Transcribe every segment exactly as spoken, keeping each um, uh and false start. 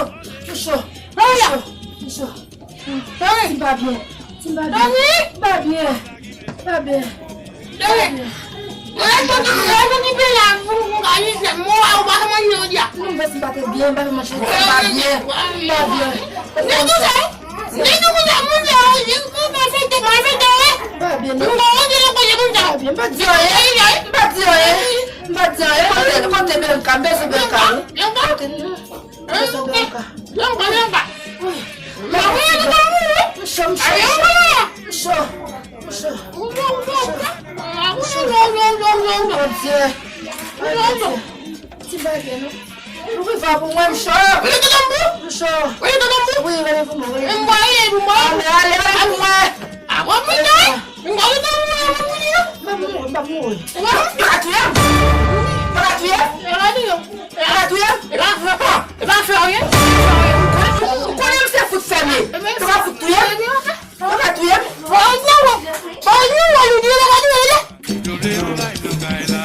cho, m cho. Mwen cho, m cho. Dani! Ti m pa byen. Ti m pa byen. Dani! M pa byen. M pa byen. Dani! Mwen kontan mwen kontan pe la pou pou ka jis la. Mwen ou pa ka manje jodi a. Non, men si m pa te byen, m pa te manje, m pa byen. M pa byen. Nèg ou sa? Nèg ou sa moun sa? Ou pa fè te mal fè te wè. M pa byen, non. Ou pa wè de lòt kote moun sa. M pa byen. M pa di anyen. M pa di anyen. M pa di anyen. Kote, kote Belka? M bezwen Belka, wi. Belka? Kote, non. Mwen cho, mwen cho. Mwen cho. Mwen cho. Bondye. Bondye. Ti bagay, non. Ou rive pou mwen, mwen cho. Mwen cho. Wi, rele pou mwen, rele pou mwen. Ale, ale, rele pou mwen. M ap mouri, m ap mouri. Ou pa ka touye m. Ou pa ka touye m. Ou pa ka touye m. Ou pa ka touye m. Ou pa ka fè anyen. Ou konnen, ou konnen m se fout fèm ye. Ou pa ka fout touye m. Ou pa ka touye m. Yo vle anvayi nan kay la.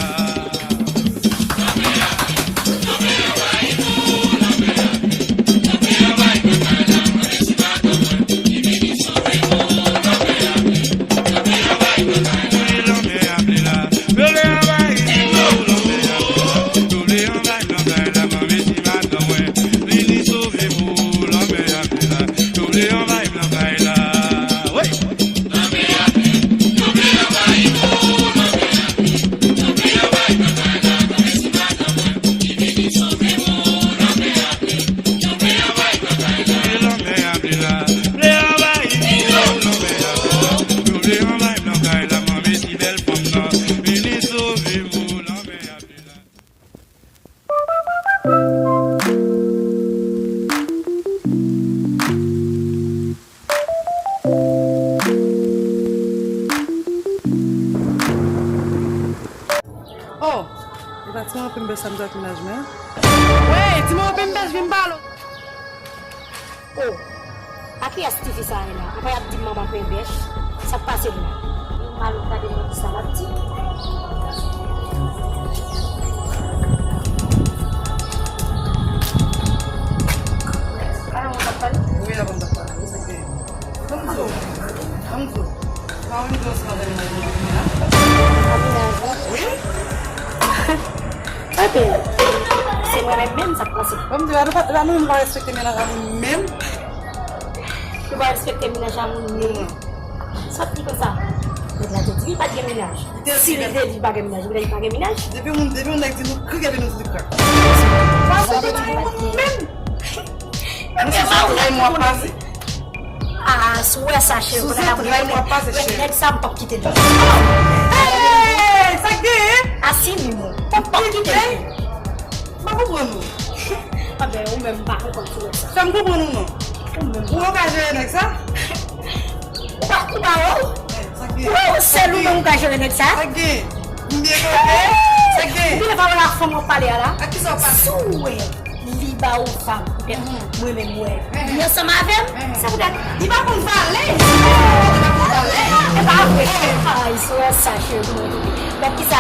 Oh, e pa ti mwen anpil bèch sa m t ap mennaj mwen. Wey, ti mwen anpil bèch vin pale. Oh, a kiyès tifi sa ye la? Apa y ap di m manman penbèch? Sa k pase m la? Yon malouk gade mwen kisa l ap di. Mwen menm, sa k pase? Bon, m di la, nou pa, nou menm, nou pa respekte mennaj a moun menm. Nou pa respekte mennaj a moun menm. Sa t di konsa? Nèg la te di li pa t gen mennaj. Si li te di li pa gen mennaj, li pa gen mennaj. Depi moun, depi yon nèg di nou krik, epi nou di li krak. Sa te di li pa t gen. Menm. Menm se sou trèy mwen ap pase. Ah, si w wè sa, cheri, kounye a la, nèg sa, m p ap kite l. Hey, sa k genyen? Asi li, mwen. M p ap kite l. M pa konprann ou. Anben, ou menm, m pa konprann si w wè sa. Fè m konprann ou non. Ou menm. Ou wè w ka jere nèg sa? Ou pa, ou pa wè w? Ou wè w sèl ou menm ou ka jere nèg sa? Sa k genyen? M byen kanpe? Sa k genyen? Ou byen pa wè la fanm w ap pale a la? Ak ki sa w ap pale? Si w wè li ba ou fanm, poutèt mwen menm wè li ansanm avè m, se poutèt li pa konn valè. Li pa konn valè. E pa vre. Ay, sou sa, cheri, pou mwen tou. Donk, kisa?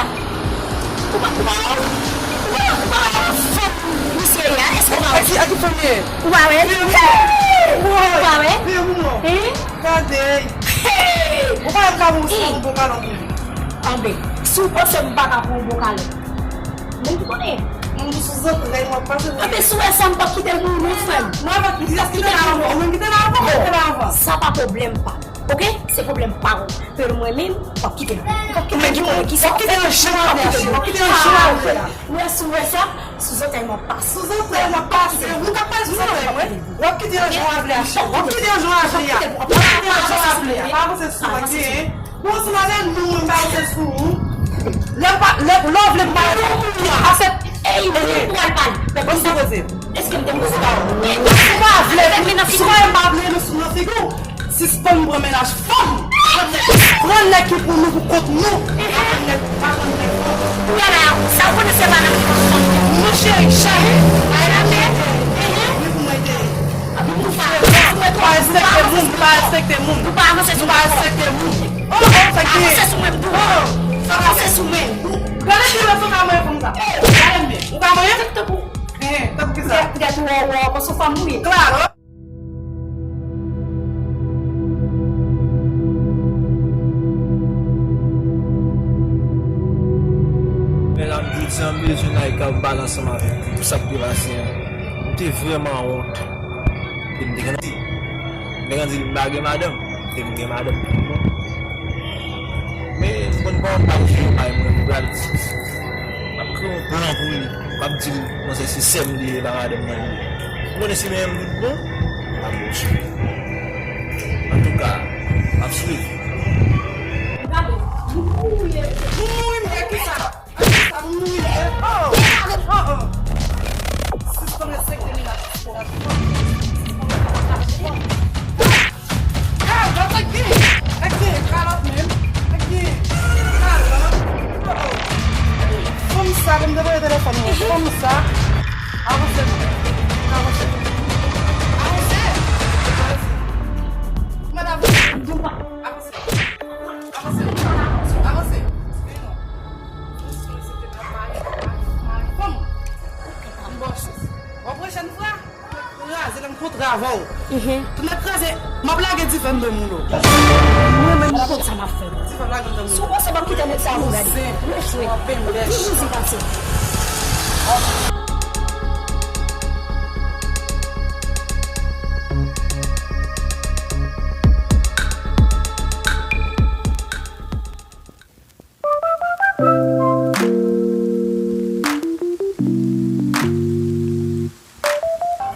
Ou pa, ou pa, ou pa, ou pa fanm misye a? Èske ou pa wè? Ak ki, ak ki fanm li ye? Ou pa wè? Ou pa wè? Hein? Gade. Ou pa wè m ka ba w yon bon kalòt pou li? Anben, si w panse m pa ka pran yon bon kalòt, moun ki konnen. Moun ki sou zantray mwen pase. Anben, si w wè sa, m p ap kite l pou ou non, frè m. Mwen pa kite l pou ou. Ou menm kite l avan. Ou menm kite l avan. Bon, kite l avan. Sa pa pwoblèm pa m. Oke? Se pwoblèm pa w. Paske mwen menm, m p ap kite l. M p ap kite l. Ou menm ki konnen kisa w ap fè. W ap kite l jan w ap fè a. Ou wè, si w wè sa, sou zantray mwen pase. Sou zantray mwen pase. Ou ka pale sou zantray mwen. W ap kite l jan w ap vle a, cheri. W ap kite l jan w ap vle a. W ap kite l jan w ap vle a. Pa panse sou mwen, hein? Bon, si w ale nou, mwen pa panse sou ou. Lè pa, lè, lè w vle m pale, asèp. Ey, ou pral pale. Bon, se poze. Èske m te poze? Si w pa vle, si w pa vle, nou sou nan figi w. Sispann pran mennaj fanm. Pran nèg, pran nèg ki pou nou, pou kont nou. Pa pran nèg, pa pran nèg fanm. Kounye a la, sa w konnen se pa nan. Mon cheri, cheri. Ay, la mè. Ni pou mwen te. Anpi nou pa. Nou pa respekte moun, nou pa respekte moun. Nou pa avanse sou mwen. Nou pa respekte moun. Oh, oh, sa ki. Avanse sou mwen, tou. Oh, sa avanse sou mwen. Gade ki lè sou ka mwen fanm sa. Gade mwen. Ou ka mwen? Tanpou. Eh, tanpou ki sa. Gade, gade, wè, wè, wè, sou fanm ou ye. Klaro. Men la, m di w, se yon bezwen Naïka ap pale ansanm avè m pou sa k te pase an. M te vrèman wont. E m te gentan di, m te gentan di li m pa gen madanm. E m gen madanm tou, non. Men, bon, pa yon bagay, mwen, m pral, m ap kreye yon plan pou li. M ap di l, manzè, se sè m li ye, pa madanm mwen li ye. M konnen si men m tout bon, m ap bon sou li. Antouka, m ap swiv. Gade, nou mouri, nou mouri, men kisa? Sa mouri, eh, oh, oh, oh. Sispann respekte mennaj fanm. Sispann respekte mennaj fanm. Ah, gade sa k gen. Sa k gen, kalòt menm. Sa k gen, kalòt. Oh, oh. Fanm sa, ban m depoze telefòn mwen. Fanm sa. Avanse, avanse. Avanse. Mwen avanse. Avanse. Avanse. Avanse. Vini non. Fanm. M ba w chans. Yon pwochèn fwa, kraze nan kontra avè w. Tounen kraze, m ap lage dife anndan moun yo. Mwen menm, m konn sa m ap fè. Dife lage anndan moun yo. Si w panse m ap kite nèg sa pou gade. Mwen fre. Toujou di pase.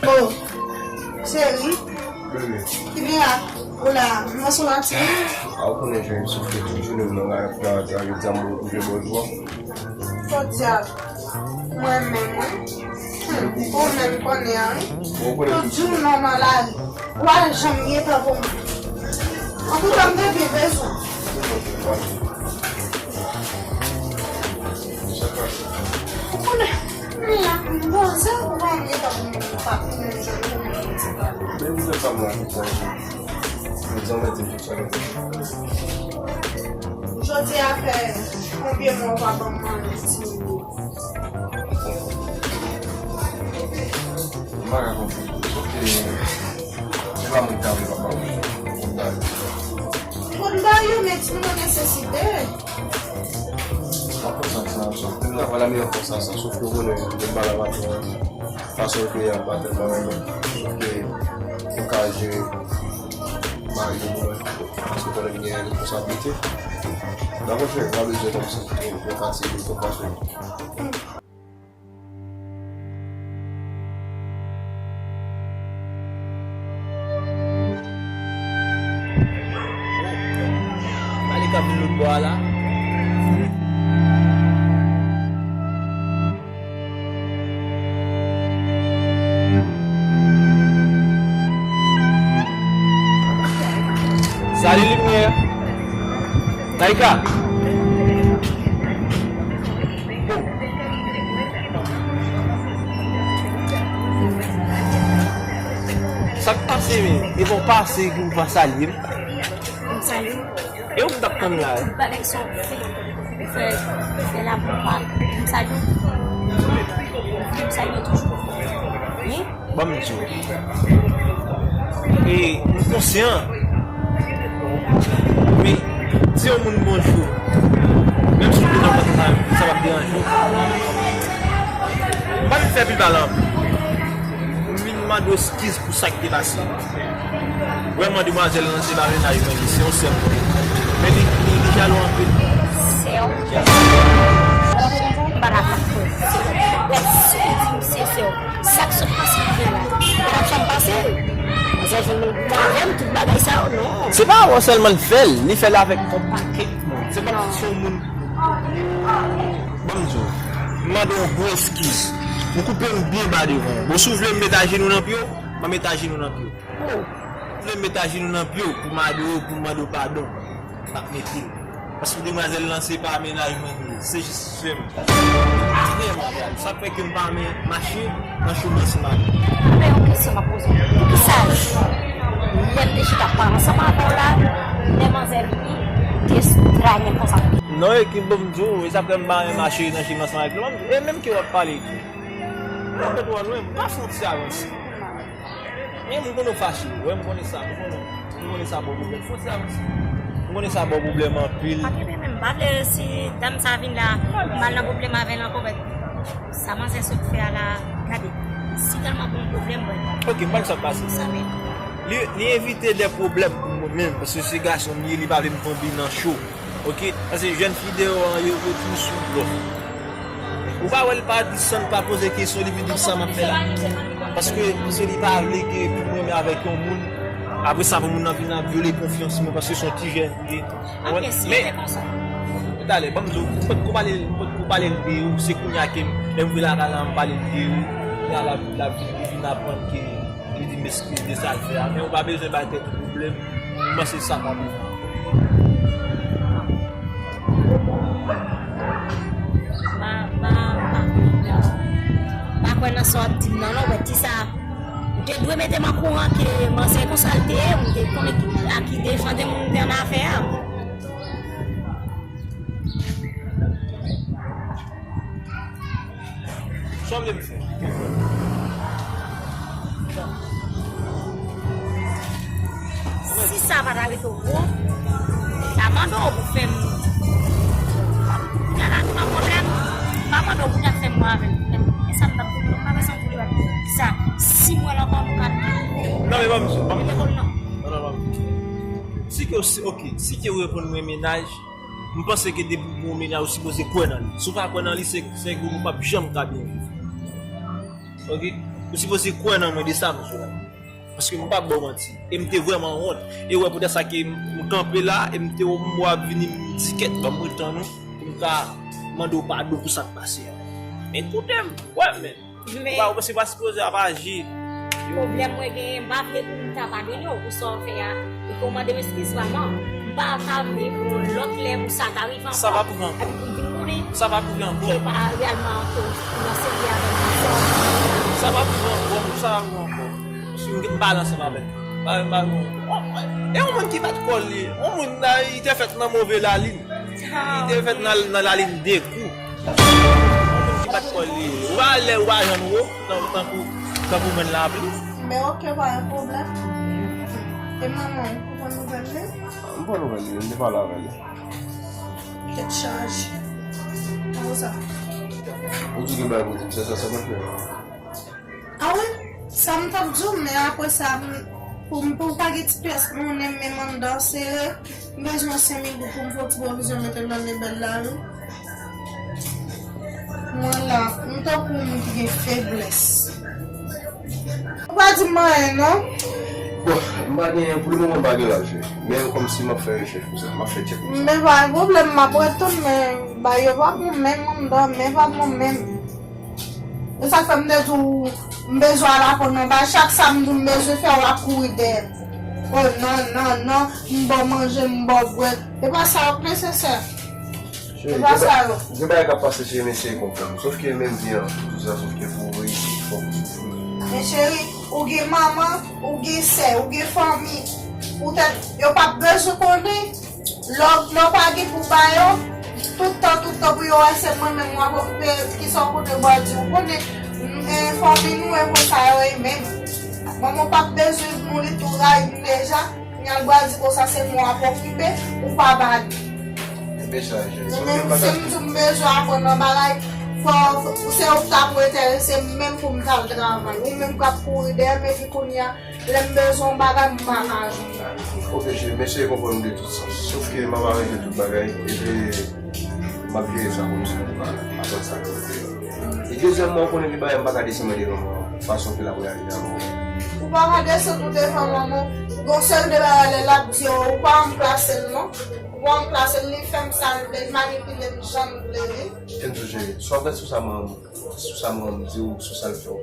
Oh, cheri. Bebe. Ki byen la? Ou la, m nan sou latil. A, ou konnen jan m soufri tout jounen m nan la, la, la, yo di a m kouche bò jou a. Podyab. Mwen menm, wi. Hmm, ou menm konnen an, wi. Ou konnen tout jounen m nan lari. Ou pa janm gen tan pou mwen. Antouka, m te byen bezwen w. Ou konnen, m la, m poze, ou pa gen tan pou mwen, pa pou mwen, jan m konnen. Men ou fè pa m la, tout sa, jodi a, mwen di w sa. Jodi a fè konbyen mwa ou pa ban m manje ti moun yo? M pa ka konprann. Paske se pa mwen ki ta vle papa ou. Konn ba yo, men ti moun an nesesite. M ap kontan sa. Voilà, meilleur pour ça, ça, sauf que vous, le, le bal à bâton, façon de payer à bâton, quand même, sauf que, au cas, je, bah, je vous, parce que vous avez une responsabilité. D'abord, je vais pas besoin comme ça, je vais partir de toute façon. Gade k ap vin lòt bò a la. Sali limyè. Taïka. Sa k pase, men? E bon pase ki ou pa salye m. M salye w. E ou k t ap tann la? Tout bagay sa w fè, fè, fè la pou pa. M salye w. M salye w toujou. Wi. Ban m di w. E m konsyan. Men, di yon moun bonjou. Menm si w te nan kòt sa, sa p ap deranje w. M pa vin fè pil pale anpil. M vin mande w eskiz pou sa k te pase. Vrèman, demwazèl lan se pa mennaj mwen li, se yon sè m. Men li, li, li jalou anpil. Sè w? M pa dakò. Gad si w di m se sè w. Sa k sot pase kounye a la? Gad ap janm pase l. Manzè vin nan avè m, tout bagay sa yo, non. Se pa avè w sèlman l fè l, li fè l avèk yon pakèt moun. Se pa se yon moun. Ban m di w, m mande w yon gwo eskiz. Ou koupe m byen ba devan. Bon, si w vle m met ajenou nan pye w, m a met ajenou nan pye w. Ou vle m met ajenou nan pye w pou m adore w, pou m mande w padon, m ap mete l. Paske demwazèl lan se pa mennaj mwen li ye, se jis sè m. Trè maryaj. Sa k fè ke m pa renmen mache nan chemen ansanm avè l. Men yon kesyon m ap poze w. Poukisa lè m te chita ap pale ansanm avè w la, lè manzè vini, ou te drayen konsa? Non, e ki ban m di w, e sa k fè m pa renmen mache nan chemen ansanm avèk li. E menm ke w ap pale tou. Ou ap fè twò lwen, m pa fè yon ti avanse. Men m konnen w fache, wi, m konnen sa, m konnen, m konnen sa ba w pwoblèm. Fò ti avanse. M konnen sa ba w pwoblèm anpil. Pa gen pwoblèm, m pa vle si dam sa vin la, m al nan pwoblèm avè l ankò, bèt. Sa manzè sot fè a la, gade, si tèlman bon pwoblèm, bèt. Ok, m pa sa pase. Sa menm. Li, li evite de pwoblèm pou mwen menm, paske se gason m ye, li pa vle m tonbe nan cho. Ok, paske jèn fi deyò an, yo, yo toujou sou blòf. Ou pa wè l pa di san l pa poze kesyon, li vin di sa m ap fè la. Paske, paske li pa vle ke pou mwen menm avèk yon moun, apre sa pou moun nan vin ap vyole konfyans mwen, paske se yon ti jèn li ye. Konprann? Men, talè, ban m di w, m potko pale, m potko pale l de ou, se kounye a ke m, lè m vin lakay la, m pale l de ou, kounye a la, la vin, li vin aprann ke Li di m eskiz de sa l fè a, men ou pa bezwen bay tèt ou pwoblèm. M panse sa pa bon. Pa, pa, pa, pa kwè nan sa w ap di m nan, non, wè ti sa. Ou te dwe mete m an kouran ke manzè konsa l te ye, ou te konnen ki, a ki defande moun te annafè a. Sa w vle m fè? Si sa pa ta rete w bon, m ta mande w pou fè m. Kounye a la, nou nan pwoblèm. M pa mande w pou ta fè m bon avè l. E sa m t ap di w, m pa bezwen pou li bat sa. Si m wè l ankò, nou ka. Non, men ban m di w, ban m di w. Non, non, ban m di w. Si ke w, si, ok, si ke w reponn mwen mennaj, M panse ke depi w gen yon mennaj, ou sipoze kwè nan li. Si w pa kwè nan li, se, se ke ou p ap janm ka byen viv. Ok? Ou sipoze kwè nan mwen, de sa m di w la. Paske m p ap ba w manti. E m te vrèman wont. E w wè poutèt sa ke m, m kanpe la, e m te wè w ap vini, m di kèt, ban m ret tann ou, pou m ka mande w padon pou sa k pase a. Men koute m, wè men. Ou pa, ou pa, se pa sipoze ap aji. Pwoblèm mwen genyen, m pa vle pou m ta padone w pou sa w fè a. E ke w mande m eskiz vrèman. M pa ka vle pou yon lòt lè pou sa ta rive ankò. Sa pa pou rive ankò. Epi pou m vin konnen. Sa pa pou rive ankò. Se pa reyèlman ke w nan serye avè m konsa. Sa pa pou rive ankò, sa pa pou rive ankò. Si m gen pale ansanm avèk. Pa, pa, e yon moun ki bat kò l li, yon moun la, li te fèt nan move lalin. Li te fèt nan, nan lalin de kou. Yon moun ki bat kò l li. Ou pa lè, ou pa janm wo, tan-, tankou, tankou grenn lapli. Men ok, pa gen pwoblèm. E manman w, ou pran nouvèl li? M pran nouvèl li, m te pale avè li. Tèt chaje. Konsa. Ou di gen bagay pou di m, se sa, sa mwen fè. A wi, sa m t ap di w, men apre sa, m, pou m, pou w pa gen ti pyès monnen m menm anndan sere, m bezwen senk mil goud pou m fè yon ti pwovizyon mete nan men bèl la, wi. Mwen la, m tankou moun ki gen feblès. Ou pa di m anyen, non? Bon, m pa gen, pou le moman, m pa gen lajan. Men kòmsi m ap fè rechèch pou sa, m ap fè tchèk pou sa. Men pa gen pwoblèm, m ap ret tou, men bagay yo pa bon menm anndan, men pa bon menm. E sa k fè m te di w, m bezwen al aprann nan bagay. Chak sa m di w m bezwen fè, w ap kouri dèyè m. O non, non, non, m ba w manje, m ba w bwè. E pa sa yo k nesesè. Cheri, e pa sa yo. Gen bagay k ap pase, cheri, men eseye konprann. Sòf ke menm vi an, tou sa, sòf ke pou w reyisi, fòk ou soufri. Men cheri, ou gen manman, ou gen sè, ou gen fanmi. Poutèt yo p ap bezwen konnen. Lè w, lè w pa gen pou ba yo, tout tan, tout tan pou yo wè se mwen menm w ap okipe, kisa w konnen bwa di w konnen, m, e, fanmi nou e konsa yo ye menm. Manman w p ap bezwen mouri tou rayi m deja, kounye a l bwa di konsa se mwen w ap okipe, ou pa ba li. Ebyen sa, cheri. Ou menm, si m di w m bezwen aprann nan bagay, fò, fò, se ou ki ta pou enterese m menm pou m t al travay. Ou menm k ap kouri dèyè m, epi kounye a, lè m bezwen yon bagay, m pa ka jwenn. Ok, cheri, m eseye konprann ou de tout sans. Sòf ke m ap aranje tout bagay, epi m ap jere sa kòmsi m pa, apre sa, e dezyèmman, ou konnen gen bagay m pa ka desann mwen devan manman, fason ke l ap reyaji avè w. Ou pa ka desann ou devan manman w. Gon seri de bagay lè l ap di w, ou pa ranplase l non. Ou pa ranplase l, li fè m sa l vle, li manipile m jan l vle wi. Kenzo cheri, si w ap ret sou sa manman m, sou sa manman m di w, sou sa l fè w,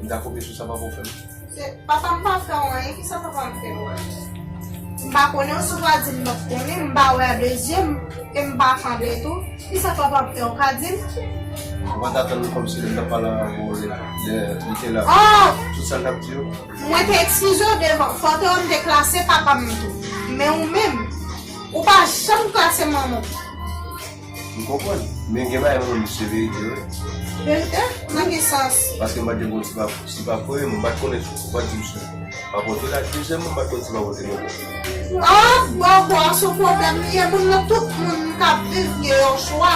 m ta kopye sou sa papa w fè m. Se, papa m pa fè w anyen, kisa papa m fè w? M pa konnen w, si w pa di m m p ap konnen, m pa wè a de zye m, e m pa tande tou. Kisa papa m fè w, ka di m? Ou pa t atann kòmsi lè m t ap pale avè w, lè, lè li te la. Oh! Tout sa l t ap di yo. Mwen te eskize w devan, fò te wè m te klase papa m tou. Men ou menm, ou pa janm klase manman w. M konprann. Men gen bagay mwen menm se verite wi. Verite? Nan ki sans? Paske m pa t gen yon ti pa, ti pa pou mwen, m pa t konnen si w pa t di m si pa pote la. Dezyèmman, m pa t konn si pa pote non. Ah, bon, bon, se yon pwoblèm li ye. Moun nan, tout moun k ap viv gen yon chwa.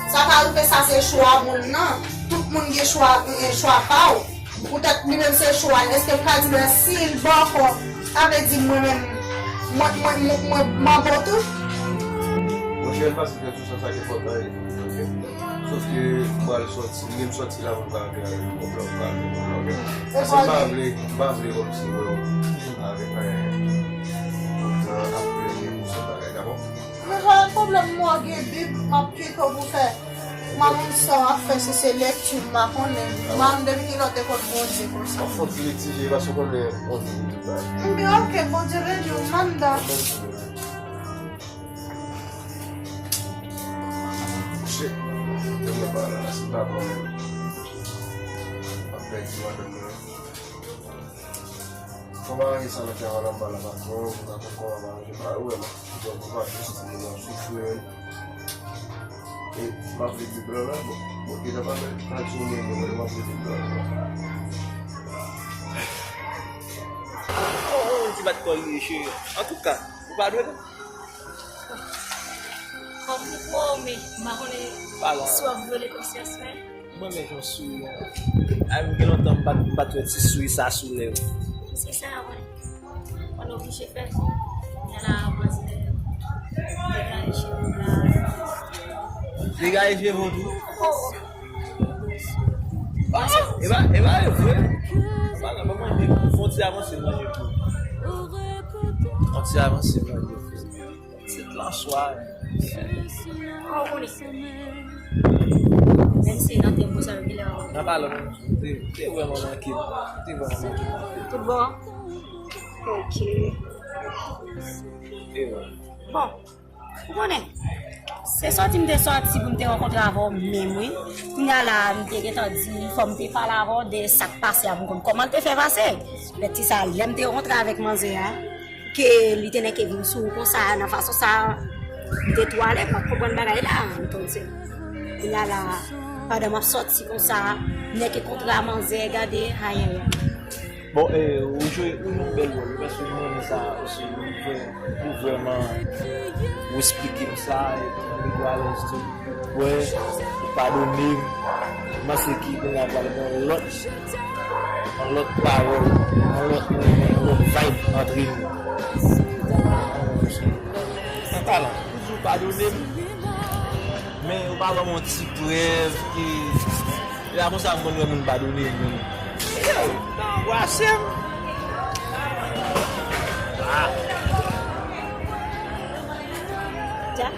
Sa ka rive sa se chwa moun nan. Tout moun gen chwa, gen chwa pa w. Poutèt li menm se chwa l. Èske m ka di l si l bòkò, sa vle di mwen menm, mwen, mwen, mwen, mwen manbo tou? Monchè, l pase fè sou sa, sa ki enpòtan ye. Sòf ke m pral sòti, m menm sòti la pou m ka antre avèk pwoblèm, m pral gen pwoblèm. Paske m pa vle, m pa vle kòmsi mwen avèk anyen. Kontan ap plede pou se bagay, dakò? Men pa gen pwoblèm, mwen gen Bib, m ap kite w pou fè. Manman m sa w ap fè, si se lekti m pa konnen. Manman m depi kilè w te konn Bondye konsa? W ap fè yon ti lekti, je, paske w konnen Bondye pou tout bagay. Ebyen, ok, Bondye beni w, Manda. Shit. Yo mwen pa la, si pa bon. Ap pèdi madanm mwen. Fò m aranje sa nan kè a la, m pa la patwon, pou ta konn kòman m aranje bagay, ou wè, m ap, m ap jis di moun nan soufri, wi. E m ap vle di blan nan, bon, bon, deja pa fè, pa di yon moun, bon, m ap vle di blan nan. Oh, oh, ti bat kò li, cheri. Antouka, ou pa dwe, non? Kòm ou pwome, m pa konnen si w ap vyole konsyans mwen. Mwen menm jan w souri an. Ay, m gen lontan m pa t, m pa t wè ti souri sa sou lèv. Se sa, wi. Mwen oblije fè. Kounye a la, mwen se degaje je m la. Degaje je m tou? Oh! E pa, e pa vre. Fò n ti avanse manje pou. Fò n ti avanse manje pou. Se lanswa. Kòman w konnen? Menm si nan tèm konsa yo genlè. Nan pale, te, te vrèman manke m. Te vrèman manke m. Tout bon? Ok. E vre. Bon, ou konnen, se sòti m te sòti pou m te rankontre avè w menm, wi. Kounye a la, m te gentan di, fò m te pale avè w de sa k pase a pou m konn kòman l te fè pase. Lè ti sa, lè m te rankontre avèk manzè a, ke li te nèke vin sou ou konsa, nan fason sa, m te twò alèz, m pa t konprann bagay la, m tonn se. Kounye a la, pandan m ap sòti konsa, m nèke kontre a manzè, gade, ayayay. Bon, e, ou jwe, ou jwe yon bèl wòl, paske m renmen sa osi, ou vrè-, ou vrèman, ou esplike m sa, epi m ret alèz tou. Wè, ou padone m, m panse ki kounye a pral gen yon lòt, yon lòt pawòl, yon lòt, yon lòt vibe antre nou. Sa talan. Toujou padone m. Men ou pa ban m yon ti prèv ki, e la konsa m konn wè moun padone m. Yo, nan anbrase m. Ah. Dja?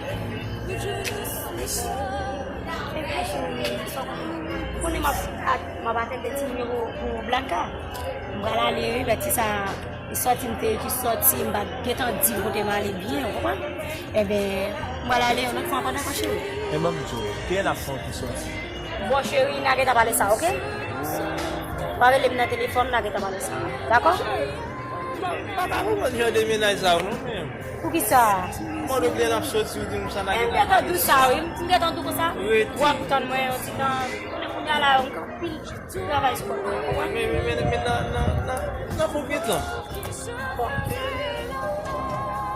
Mèsi. Konnen m ap, m ap atann de ti nimewo pou Blanka. M pral ale, wi, bèt sa. Li sòti, m te ki sòti, m pa t gentan di l kote m ale byen, ou konprann? Ebyen, m pral ale yon lòt fwa ankò, dakò, cheri? Men ban m di w, kilè n ap fè yon ti sòti? Bon, cheri, n a gentan pale sa, oke? W a rele m nan telefòn, n a gentan pale sa, dakò? M pa ka konprann jan de mennaj sa yo, non, men. Poukisa? Mwen, kilè n ap sòti, ou di m sa, n a gentan pale sa. M gentan di w sa, wi. M gentan di w konsa. Rete. W ap tann mwen yon ti tan. Konnen kounye a la, m gen anpil travay sou kò m, ou konprann? Men, men, men, men nan, nan, nan, nan pwòp tan. Bon.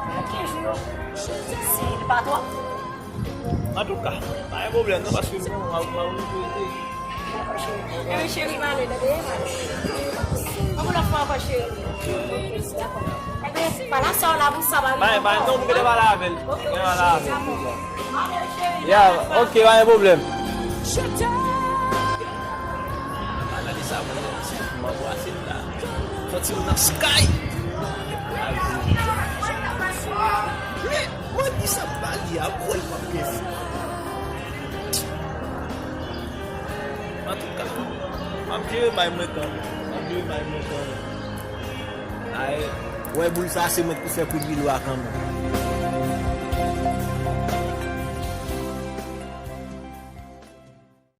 Nan kenz jou yo, si li pa twòp. Antouka, pa gen pwoblèm, non, paske mwen, mwen, mwen, mwen, mwen, Dakò, cheri. Ebyen, cheri, m ale, tande, m ale. Yon lòt fwa ankò, cheri. Ok, dakò. Ebyen, pale a sè w la, pou sa pa rive ankò. Bay, bay, non, m gentan pale avè l. Ok, ok, cheri, dakò. M ale, cheri. Ya, ok, pa gen pwoblèm. Gade sa, mwen, se pou m anbrase l la. Santi m nan sky. Men, mwen di sa m ba li a, m kwè l p ap gen fi. Antouka, m ap jere bay mwen kanmenm. M ap jere bay mwen kanmenm. Ay, wè boul sa, se mwen ki pou fè kout bilo a kanmenm.